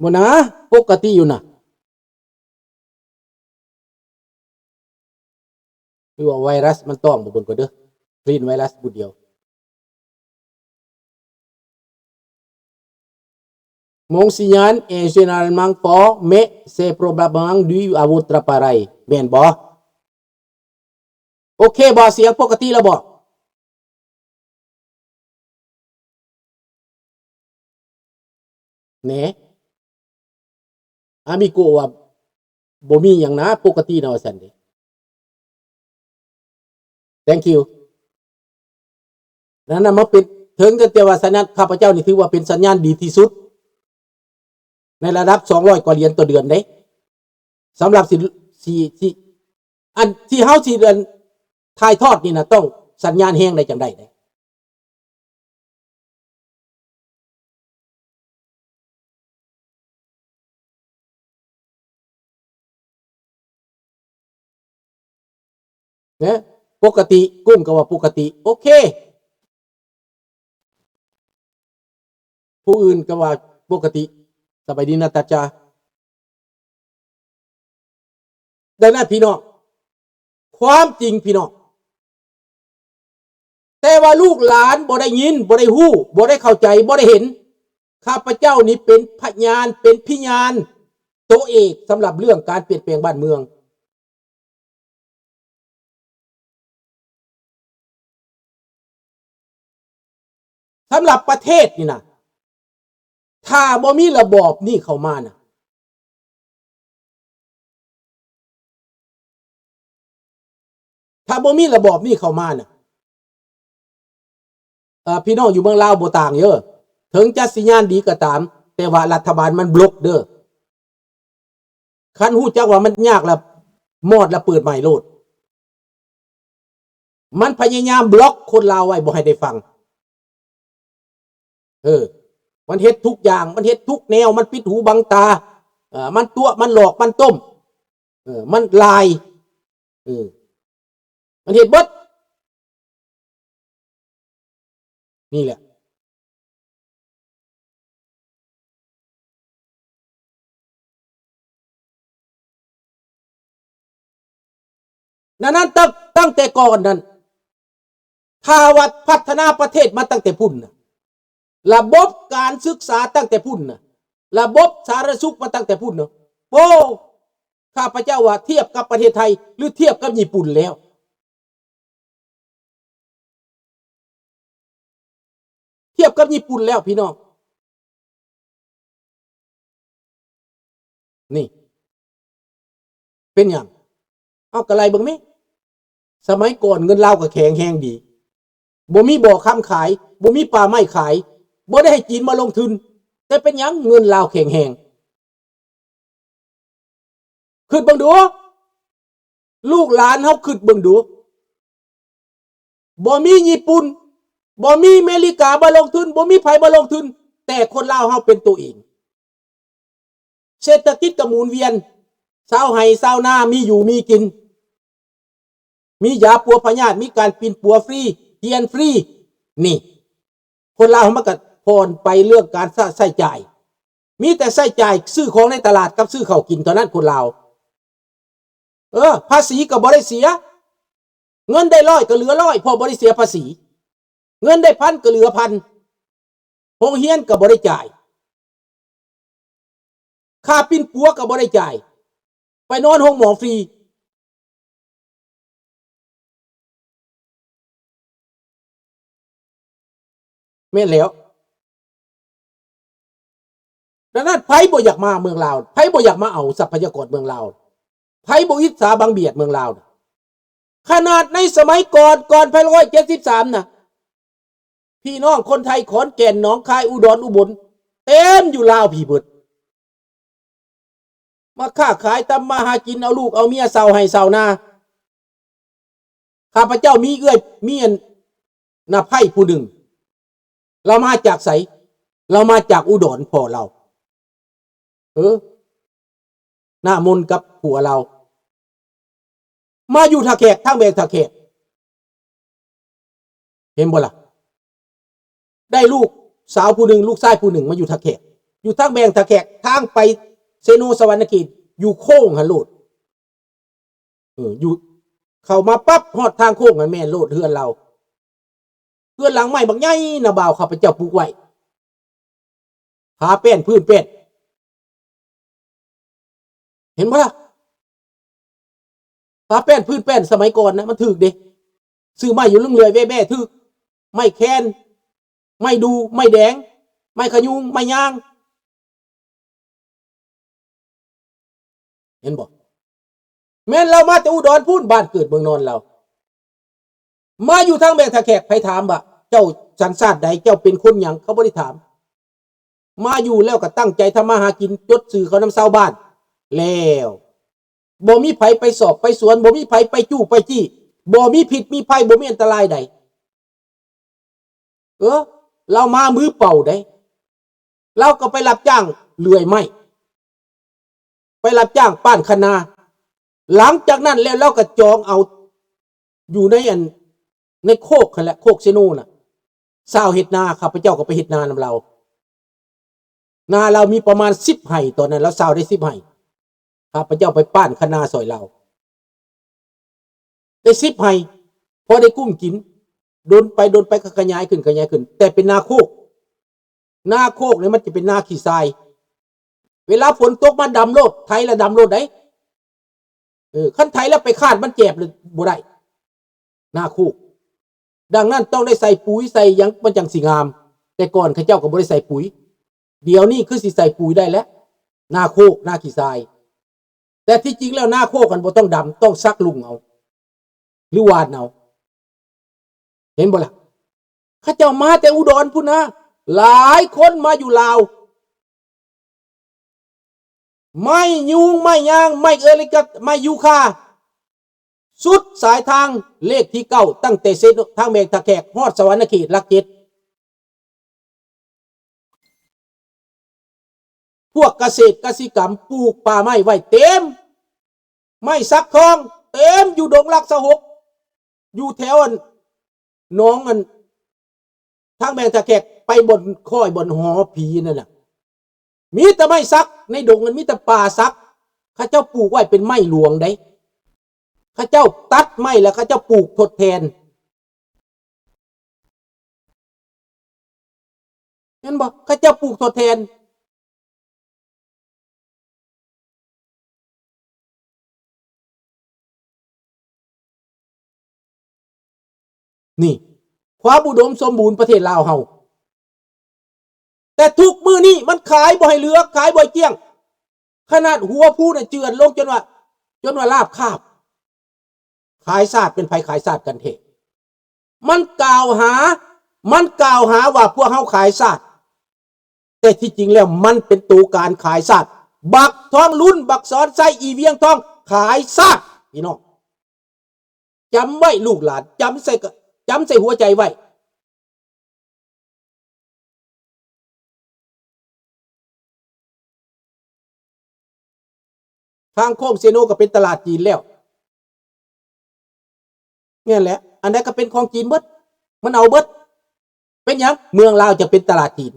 ບໍ່ນະ ປົກກະຕິຢູ່ນະ ຫຼືວ່າໄວຣັສມັນຕ້ອງ ບໍ່ເບິ່ງກ່ອນເດີ ຄລີນໄວຣັສບຸດດຽວ. ໂມງຊິຍານ ເອເຊຍນານມັງ ຟໍ ເມ ເຊໂປຣບາບັງ ດູອາວຸດຕຣາປາໄລ ແມ່ນບໍ່? ໂອເຄບໍ່? ສຽງປົກກະຕິແລ້ວບໍ່? ແໜ ອາມິໂກະວ່າ ບໍ່ມີຫຍັງນະ ປົກກະຕິນະ ວ່າຊັ້ນເດ. Thank you. ນັ້ນນະ ມາເປັນ ເຖິງແຕ່ວ່າສັນຍານ ຂ້າພະເຈົ້ານີ້ຖືວ່າເປັນສັນຍານດີທີ່ສຸດ ໃນລະດັບສອງຮ້ອຍກວ່າຫຼຽນຕໍ່ເດືອນເດ້. ສຳລັບຊິ ຊິ ຊິ ອັນທີ່ເຮົາຊິ ອັນ ຖ່າຍທອດນີ້ນະ ຕ້ອງສັນຍານແຮງໄດ້ຈັ່ງໃດເດ້. ນະ ປົກກະຕິ ກຸ້ງກໍວ່າປົກກະຕິ ໂອເຄ ຜູ້ອື່ນກໍວ່າປົກກະຕິ ສະບາຍດີນາຕາຈາ. ດັ່ງນັ້ນພີ່ນ້ອງ ຄວາມຈິງພີ່ນ້ອງ ແຕ່ວ່າລູກຫຼານບໍ່ໄດ້ຍິນ ບໍ່ໄດ້ຮູ້ ບໍ່ໄດ້ເຂົ້າໃຈ ບໍ່ໄດ້ເຫັນ ຂ້າພະເຈົ້ານີ້ເປັນພະຍານ ເປັນພິຍານໂຕເອກ ສຳລັບເລື່ອງການປ່ຽນແປງບ້ານເມືອງ. ສຳລັບປະເທດນີ້ນະ ຖ້າບໍ່ມີລະບອບນີ້ເຂົ້າມານະ ຖ້າບໍ່ມີລະບອບນີ້ເຂົ້າມານະ ເອີ ພີ່ນ້ອງຢູ່ເມືອງລາວບໍ່ຕ່າງເດີ ເຖິງຈະສັນຍານດີກໍຕາມ ແຕ່ວ່າລັດຖະບານມັນບລັອກເດີ. ຄັນຮູ້ຈັກວ່າມັນຍາກລະ ມອດລະເປີດໃໝ່ໂລດ. ມັນພະຍາຍາມບລັອກຄົນລາວໄວ້ບໍ່ໃຫ້ໄດ້ຟັງ. ເອີ ມັນເຮັດທຸກຢ່າງ ມັນເຮັດທຸກແນວ ມັນປິດຫູບັງຕາ ເອີ ມັນຕົວະ ມັນຫຼອກ ມັນຕົ້ມ ເອີ ມັນລາຍ ເອີ ມັນເຮັດເບິດ. ນີ້ແຫຼະ ນັ້ນ ນັ້ນ ຕັ້ງ ຕັ້ງແຕ່ກ່ອນນັ້ນ ຖ້າວ່າພັດທະນາປະເທດມາຕັ້ງແຕ່ພຸ້ນນະ ລະບົບການສຶກສາຕັ້ງແຕ່ພຸ້ນນະ ລະບົບສາທາລະນະສຸກມາຕັ້ງແຕ່ພຸ້ນນະ ໂອ້ ຂ້າພະເຈົ້າວ່າທຽບກັບປະເທດໄທ ຫຼືທຽບກັບຍີ່ປຸ່ນແລ້ວ. ທຽບກັບຍີ່ປຸ່ນແລ້ວພີ່ນ້ອງ ນີ້ ເປັນຫຍັງ? ເອົາ ກະໄລ່ເບິ່ງແມ ສະໄໝກ່ອນເງິນລາວກະແຂງແຮງດີ ບໍ່ມີບໍ່ຄຳຂາຍ ບໍ່ມີປ່າໄມ້ຂາຍ ບໍ່ໄດ້ໃຫ້ຈີນມາລົງທຶນ ແຕ່ເປັນຫຍັງເງິນລາວແຂງແຮງ? ຄິດເບິ່ງດູ ລູກຫຼານເຮົາຄິດເບິ່ງດູ ບໍ່ມີຍີ່ປຸ່ນ ບໍ່ມີເມລິກາມາລົງທຶນ ບໍ່ມີໃຜມາລົງທຶນ ແຕ່ຄົນລາວເຮົາເປັນໂຕເອງ ເສດຖະກິດກະໝູນວຽນ ຊາວໄຮ່ຊາວນາມີຢູ່ມີກິນ ມີຢາປົວພະຍາດ ມີການປິ່ນປົວຟຣີ ຮຽນຟຣີ ນີ້ ຄົນລາວມັນກະຜ່ອນໄປເລື່ອງການໃຊ້ຈ່າຍ ມີແຕ່ໃຊ້ຈ່າຍຊື້ຂອງໃນຕະຫຼາດກັບຊື້ເຂົ້າກິນເທົ່ານັ້ນຄົນລາວ. ເອີ ພາສີກະບໍ່ໄດ້ເສຍ ເງິນໄດ້ຮ້ອຍກະເຫຼືອຮ້ອຍ ເພາະບໍ່ໄດ້ເສຍພາສີ ເງິນໄດ້ພັນກະເຫຼືອພັນ ໂຮງຮຽນກະບໍ່ໄດ້ຈ່າຍ ຄ່າປິ່ນປົວກະບໍ່ໄດ້ຈ່າຍ ໄປນອນໂຮງໝໍຟຣີ. ແມ່ນແລ້ວ ດັ່ງນັ້ນໃຜບໍ່ຢາກມາເມືອງລາວ ໃຜບໍ່ຢາກມາເອົາຊັບພະຍາກອນເມືອງລາວ ໃຜບໍ່ອິດສາບັງບຽດເມືອງລາວ ຂະໜາດໃນສະໄໝກ່ອນ ກ່ອນພັນເກົ້າຮ້ອຍເຈັດສິບສາມນະ ພີ່ນ້ອງຄົນໄທ ຂອນແກ່ນ ໜອງຄາຍ ອຸດອນ ອຸບົນ ເຕັມຢູ່ລາວພີ້ເບິດ ມາຄ້າຂາຍ ທຳມາຫາກິນ ເອົາລູກເອົາເມຍ ເຊົ່າໄຮ່ເຊົ່ານາ. ຂ້າພະເຈົ້າມີເອື້ອຍ ມີອັນ ນ້າໃພ້ຜູ້ໜຶ່ງ ລາວມາຈາກໃສ? ລາວມາຈາກອຸດອນ ພໍ່ລາວ ເອີ ນ້າມົນກັບຜົວລາວ ມາຢູ່ທ່າແຂກ ທາງແຂວງທ່າແຂກ ເຫັນບໍ່ລະ? ໄດ້ລູກສາວຜູ້ໜຶ່ງ ລູກຊາຍຜູ້ໜຶ່ງມາຢູ່ທ່າແຂກ ຢູ່ທາງແບງທ່າແຂກ ທາງໄປເຊໂນສະຫວັນນະເຂດ ຢູ່ໂຄ້ງຫັ້ນໂລດ. ເອີ ຢູ່ ເຂົ້າມາປັບ ຮອດທາງໂຄ້ງຫັ້ນແມ່ນໂລດເຮືອນລາວ. ເຮືອນຫຼັງໄມ້ບັກໃຫຍ່ນະບ່າວ ຂ້າພະເຈົ້າປູກໄວ້ ຜາແປ້ນ ພື້ນແປ້ນ. ເຫັນບໍ່ລະ? ຜ້າແປ້ນ ພື້ນແປ້ນສະໄໝກ່ອນນະ ມັນຖືກເດ້. ຊື້ໄມ້ຢູ່ເລື່ອຍໆແວ່ໆ ຖືກ. ໄມ້ແຄນ ໄມ້ດູ່ ໄມ້ແດງ ໄມ້ຂະຍຸງ ໄມ້ຍາງ ເຫັນບໍ່? ແມ່ນລາວມາແຕ່ອຸດອນພຸ້ນ ບ້ານເກີດເມືອງນອນລາວ. ມາຢູ່ທາງແບງທ່າແຂກ ໃຜຖາມວ່າ ເຈົ້າສັນຊາດໃດ? ເຈົ້າເປັນຄົນຫຍັງ? ເຂົາບໍ່ໄດ້ຖາມ. ມາຢູ່ແລ້ວກໍຕັ້ງໃຈທຳມາຫາກິນ ຈົດຊື່ເຂົ້ານຳຊາວບ້ານ ແລ້ວບໍ່ມີໃຜໄປສອບໄປສວນ ບໍ່ມີໃຜໄປຈູ້ໄປຈີ້ ບໍ່ມີພິດມີໄພ ບໍ່ມີອັນຕະລາຍໃດ. ເອີ ລາວມາມືເປົ່າເດ້. ລາວກໍໄປຮັບຈ້າງເລື່ອຍໄມ້ ໄປຮັບຈ້າງປ້ານຄະນາ. ຫຼັງຈາກນັ້ນແລ້ວ ລາວກໍຈອງເອົາຢູ່ໃນອັນ ໃນໂຄກຫັ້ນແຫຼະ ໂຄກເຊໂນນະ ຊາວເຮັດນາ. ຂ້າພະເຈົ້າກໍໄປເຮັດນານຳລາວ. ນາລາວມີປະມານສິບໄຮ່ ຕອນນັ້ນລາວຊາວໄດ້ສິບໄຮ່. ຂ້າພະເຈົ້າໄປປ້ານຄະນາຊ່ອຍລາວ ໄດ້ສິບໄຮ່ ພໍໄດ້ກຸ້ມກິນ. ດົນໄປດົນໄປກໍຂະຫຍາຍຂຶ້ນ ຂະຫຍາຍຂຶ້ນ ແຕ່ເປັນນາໂຄກ. ນາໂຄກນີ້ມັນຈະເປັນນາຂີ້ຊາຍ. ເວລາຝົນຕົກມາດຳໂລດ ໄຖລະດຳໂລດໃດ໋. ເອີ ຄັນໄຖລະໄປຄາດມັນແຈບເລີຍບໍ່ໄດ້ ນາໂຄກ. ດັ່ງນັ້ນຕ້ອງໄດ້ໃສ່ປຸຍໃສ່ຫຍັງ ມັນຈັ່ງຊິງາມ. ແຕ່ກ່ອນເຂົາເຈົ້າກໍບໍ່ໄດ້ໃສ່ປຸຍ. ດຽວນີ້ຄືຊິໃສ່ປຸຍໄດ້ແລ້ວ ນາໂຄກ ນາຂີ້ຊາຍ. ແຕ່ທີ່ຈິງແລ້ວນາໂຄກຫັ້ນບໍ່ຕ້ອງດຳ ຕ້ອງສັກລຸ້ງເອົາ ຫຼືຫວ່ານເອົາ. ເຫັນບໍ່ລະ? ເຂົາເຈົ້າມາແຕ່ອຸດອນພຸ້ນນະ ຫຼາຍຄົນມາຢູ່ລາວ. ໄມ້ຍູງ ໄມ້ຍາງ ໄມ້ເອີລິກັດ ໄມ້ຢູຄາ ສຸດສາຍທາງເລກທີເກົ້າ ຕັ້ງແຕ່ເຊໂນ ທາງແບງທ່າແຂກ ຮອດສະຫວັນນະເຂດ ຫຼັກເຈັດ. ພວກກະເສດກະສິກຳ ປູກປ່າໄມ້ໄວ້ເຕັມ ໄມ້ສັກທອງເຕັມຢູ່ດົງຫຼັກຊາວຫົກ ຢູ່ແຖວອັນ ໜອງອັນ ທາງແບງທ່າແຂກ ໄປບ່ອນຄ້ອຍ ບ່ອນຫໍຜີນັ້ນນະ ມີແຕ່ໄມ້ສັກ. ໃນດົງນັ້ນມີແຕ່ປ່າສັກ. ເຂົາເຈົ້າປູກໄວ້ເປັນໄມ້ຫຼວງເດ້. ເຂົາເຈົ້າຕັດໄມ້ແລ້ວເຂົາເຈົ້າປູກທົດແທນ. ເຫັນບໍ່? ເຂົາເຈົ້າປູກທົດແທນ. ນີ້ ຄວາມອຸດົມສົມບູນປະເທດລາວເຮົາ. ແຕ່ທຸກມື້ນີ້ມັນຂາຍບໍ່ໃຫ້ເຫຼືອ ຂາຍບໍ່ໃຫ້ກ້ຽງ. ຂະໜາດຫົວພູນະເຈື່ອນລົງຈົນວ່າ ຈົນວ່າລາບຄາບ. ຂາຍຊາດ ເປັນໃຜຂາຍຊາດກັນແທ້? ມັນກ່າວຫາ ມັນກ່າວຫາວ່າພວກເຮົາຂາຍຊາດ. ແຕ່ທີ່ຈິງແລ້ວມັນເປັນໂຕການຂາຍຊາດ. ບັກທອງລຸນ ບັກສອນໄຊ ອີວຽງທອງ ຂາຍຊາດ ພີ່ນ້ອງ. ຈຳໄວ້ລູກຫຼານ ຈຳໃສ່ ຈຳໃສ່ຫົວໃຈໄວ້. ທາງໂຄ້ງເຊໂນກໍເປັນຕະຫຼາດຈີນແລ້ວ. ແມ່ນແຫຼະ ອັນໃດກໍເປັນຂອງຈີນເບິດ ມັນເອົາເບິດ. ເປັນຫຍັງ? ເມືອງລາວຈະເປັນຕະຫຼາດຈີນ.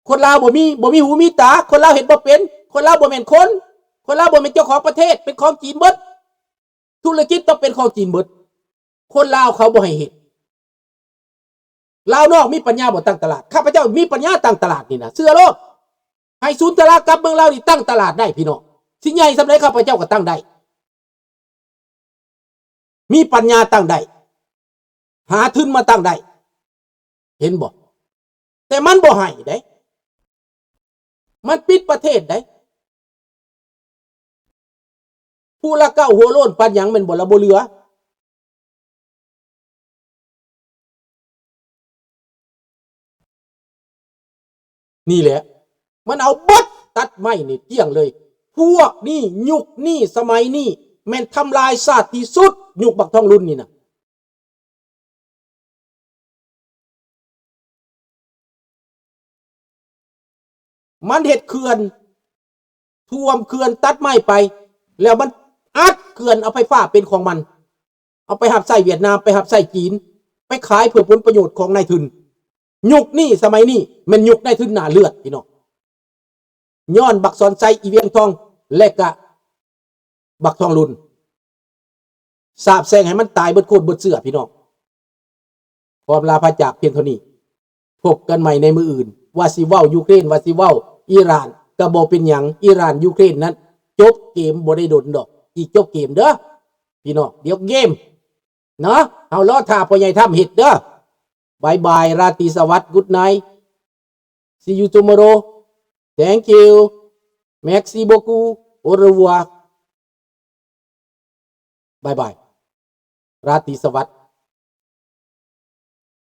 ຄົນລາວບໍ່ມີ ບໍ່ມີຫູມີຕາ ຄົນລາວເຮັດບໍ່ເປັນ ຄົນລາວບໍ່ແມ່ນຄົນ ຄົນລາວບໍ່ແມ່ນເຈົ້າຂອງປະເທດ ເປັນຂອງຈີນເບິດ. ທຸລະກິດຕ້ອງເປັນຂອງຈີນເບິດ. ຄົນລາວເຂົາບໍ່ໃຫ້ເຮັດ. ລາວນອກມີປັນຍາບໍ່ຕັ້ງຕະຫຼາດ? ຂ້າພະເຈົ້າມີປັນຍາຕັ້ງຕະຫຼາດນີ້ນະ ເຊື່ອໂລດ. ໃຫ້ສູນຕະຫຼາດກັບເມືອງລາວນີ້ຕັ້ງຕະຫຼາດໄດ້ພີ່ນ້ອງ. ຊິໃຫຍ່ສ່ຳໃດຂ້າພະເຈົ້າກໍຕັ້ງໄດ້. ມີປັນຍາຕັ້ງໄດ້ ຫາທຶນມາຕັ້ງໄດ້ ເຫັນບໍ່? ແຕ່ມັນບໍ່ໃຫ້ເດ້ ມັນປິດປະເທດເດ້. ຜູ້ລະເກົ້າຫົວໂລ້ນປານຫຍັງແມ່ນບໍ່ລະ ບໍ່ເຫຼືອ. ນີ້ແຫຼະ ມັນເອົາເບິດ ຕັດໄມ້ນີ້ກ້ຽງເລີຍ. ພວກນີ້ ຍຸກນີ້ ສະໄໝນີ້ ແມ່ນທຳລາຍຊາດທີ່ສຸດ ຍຸກບັກທອງລຸນນີ້ນະ. ມັນເຮັດເຂື່ອນ ຖ້ວມເຂື່ອນ ຕັດໄມ້ໄປ ແລ້ວມັນອັດເຂື່ອນ ເອົາໄຟຟ້າເປັນຂອງມັນ ເອົາໄປຮັບໃຊ້ຫວຽດນາມ ໄປຮັບໃຊ້ຈີນ ໄປຂາຍເພື່ອຜົນປະໂຫຍດຂອງນາຍທຶນ. ຍຸກນີ້ສະໄໝນີ້ແມ່ນຍຸກນາຍທຶນໜ້າເລືອດ ພີ່ນ້ອງ. ຍ້ອນບັກສອນໄຊ ອີ່ວຽງທອງ ແລະກະບັກທອງລຸນ ສາບແຊ່ງໃຫ້ມັນຕາຍເບິດໂຄດເບິດເຊື້ອ ພີ່ນ້ອງ. ຂໍລາພາຈາກພຽງເທົ່ານີ້. ພົບກັນໃໝ່ໃນມື້ອື່ນ. ວ່າຊິເວົ້າຢູເຄຣນ, ວ່າຊິເວົ້າອີຣານ ກະບໍ່ເປັນຫຍັງ. ອີຣານ ຢູເຄຣນນັ້ນ ຈົບເກມບໍ່ໄດ້ດົນດອກ. ອີກຈົບເກມເດີ້ ພີ່ນ້ອງ. ດຽວເກມເນາະ. ເຮົາລໍຖ້າພໍ່ໃຫຍ່ທຳເຮັດເດີ້. ບາຍບາຍ. ລາຕີສະຫວັດ. Good night. See you tomorrow. Thank you. Merci beaucoup. Au revoir. ບາຍບາຍ. ລາຕີສະຫວັດ.